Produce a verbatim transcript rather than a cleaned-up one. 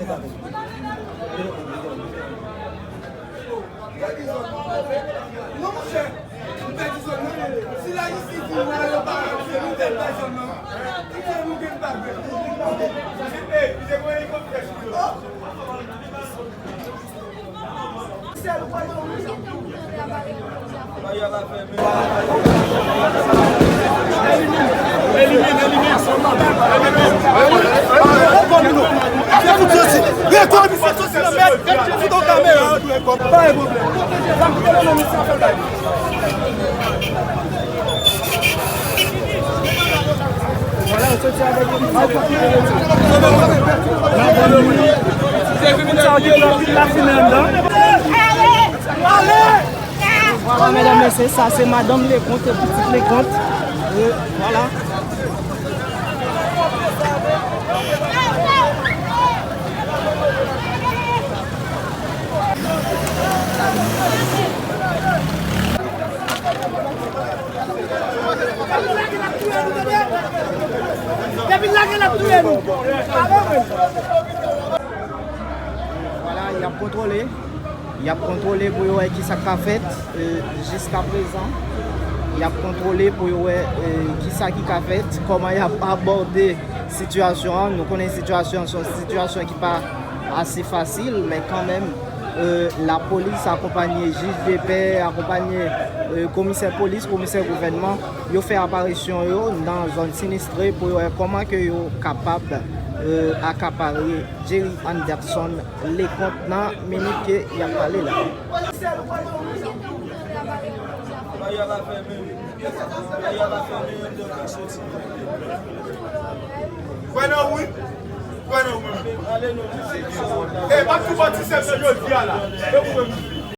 Non, monchè, m pèdi zòn nan. Si lajistis di nou yo pa rantre, nou tèl bay zòn nan. Kite nou gen pa vre. Kite nou gen pa vre. Vwala, medam, mesye, sa se madanm Leconte, pitit Leconte. E vwala. Depi l lage l ap touye nou. Vwala, y ap kontwole. Y ap kontwole pou yo wè kisa k ka fèt, e, jiskaprezan. Y ap kontwole pou yo wè, e, kisa ki ka fèt, kòman y ap abòde sitiyasyon an. Nou konnen sitiyasyon an se yon sitiyasyon ki pa ase fasil, men kanmenm, e, lapolis akonpanye jij de pè, akonpanye, e, komisè polis, komisè gouvènman, yo fè aparisyon yo nan zòn sinistre pou yo wè kòman ke yo kapab, e, akapare Jerry Anderson Leconte nan minit ke y ap pale la. Kwè nan ou wi. Kwè nan ou menm. E, m ap tou bati sèl se jodi a la. E ou menm.